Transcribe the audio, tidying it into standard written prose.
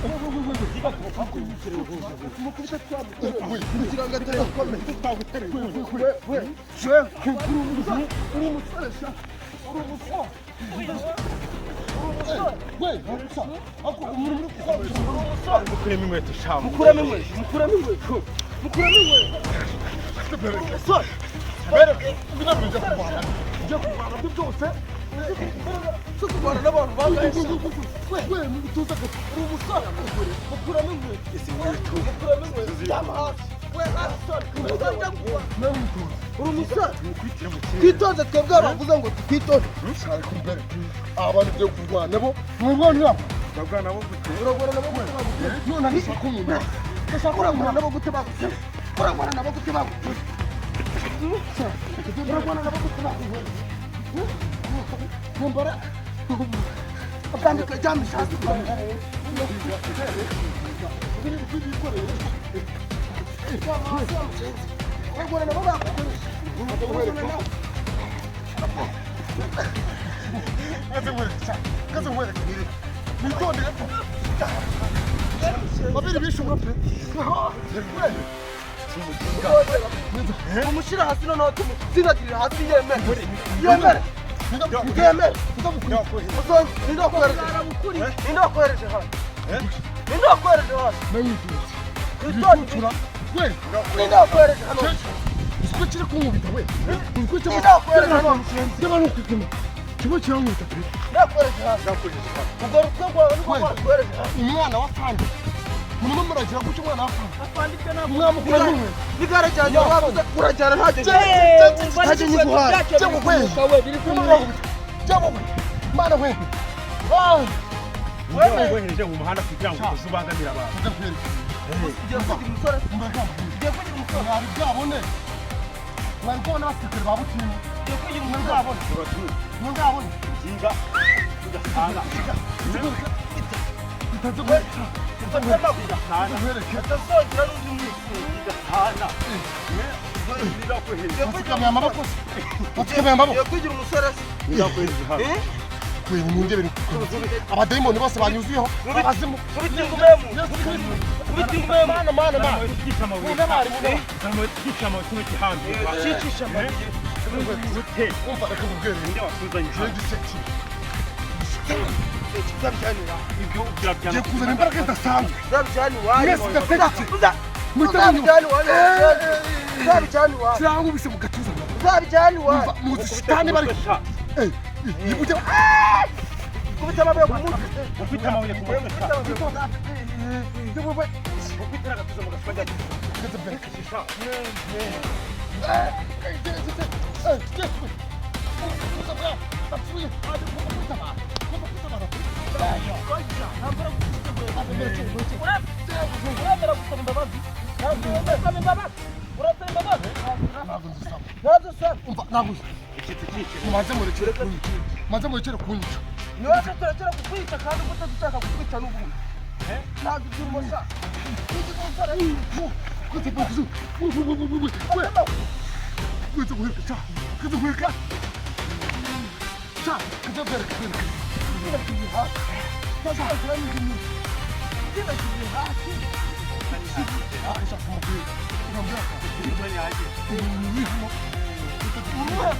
Kugira ngo atarakomeye. We, uri umusore sha, uri umusore, we, sha, ako umuntu uri gukora, uri umusore. Mukuremo inkweto sha. Mukuremo inkweto, mukuremo inkweto, mukuremo inkweto. Uri umusore. Bino bijya kurwana, bijya kurwana byo byose. Cyo kurwana n'abantu bangahe? We, we, tuza gato. Uri umusore, mukuramo inkweto, mukuramo inkweto. Ryama hasi, we, hasi sore. Nawe witonze. Uri umusore, twitonze. Twebwe bavuze ngo twitonde. Shaka imbere abantu byo kurwana nabo, murwana. Urarwana nabo gute? Uragwana nabo gute baguteye? None ndashaka umuntu, ndashaka. Uragwana nabo gute baguteye? Uragwana nabo gute baguteye? Uragwana nabo gute baguteye? Nyambara. Akandika, ryamisha hasi. Uragwana nabo bagukoresha? Uragwana nabo? Kaze nkwereke sha, kaze nkwereke. Witondere, babiri bishe umwe pe. Umushyira hasi, noneho tumutsindagirira hasi. Yemere, yemere, yemere. Ninde wakohereje? Ninde wakohereje hano? Ninde wakohereje hano? Nawe witonze. Witonde. We. Ninde wakohereje hano? Uziko kiri kunkubita, we, uziko kiri. Ninde wakohereje hano? Ndeba no kuguma kimwe kirankubita pe. Ninde wakohereje hano? Ubwo rutwe rwawe nibwo rwakohereje hano. Umwana wa fandi, murimo muragira gutya, umwana wa fandi mwamukura n'umwe. N'igare ryanjye wabuze urajyana, ntacyo ntacyo nyiguhaye. Cyangwa we, cyangwa we, mana we. Wohereje mu muhanda kugira ngo utazubangamira abantu. Ndakwereka. Ugiye kugira umusore, ugiye kugira umusore. Mwari bwabone, mwari bwabone abasirikare ba butini? Ugiye kugira Mwari umusore. bwabone, mwari bwabone? Ujinga ugasanga Bitaze kwereka. Mfate amaguru. Nkwereke. Atazongera n'undi mwisi. Ugasanga Ugiye kugira Batsikamiye amaboko se, batsikamiye amaboko. Ugiye kugira umusore se? Ndakohereje hano. Eh? Kwe, mwongere, abadayimoni bose banyuzuyeho, abazimu. Kubita ingumemu. Yesu Kristo. Kubita ingumemu. Mana, mana, mana. Twica amabuye. Muntabare, muntabare. Twica amabuye kino gihambiro. Cyicisha amabuye. Gute? Umva, reka nkubwire. Ninde wasuzanye Ngiye hano? giseki. Uzabijyana iwawe. Ibyo urabyanga. Ngiye kuzana imbaraga zidasanzwe. Uzabijyana iwawe. Mwese ndategetse. Muhite munyumva. Uzabijyana iwawe. Uzabijyana iwawe. Kirankubise mu gatuza. Uzabijyana iwawe. Umva, muzi shitani bari ujya. Kubita amabuye ku mutwe. Ufite amabuye ku mutwe. Kubita amabuye ku mutwe. Ufite n'agatuza mu gatuza. Sha. Uremera gusaba imbabazi? Ntabwo wemera imbabazi. Urasaba imbabazi? Ntabwo usaba. Umva, ntabwo. Ikintu cyinshi. Mubanze murekere kunyica, mubanze murekere kunyica. Niwe se turekera kukwica kandi ubwo dushaka kukwica n'ubundi? Ntabwo ugira umusore. Ugira umusore. Kaze nkwereke sha, kaze nkwereke sha, kaze nkwereke, nkwereke. Utazongera n'undi munsi. Utazongera hasi. Shaka umubwire, urambwira. Uri hano. Uruhe.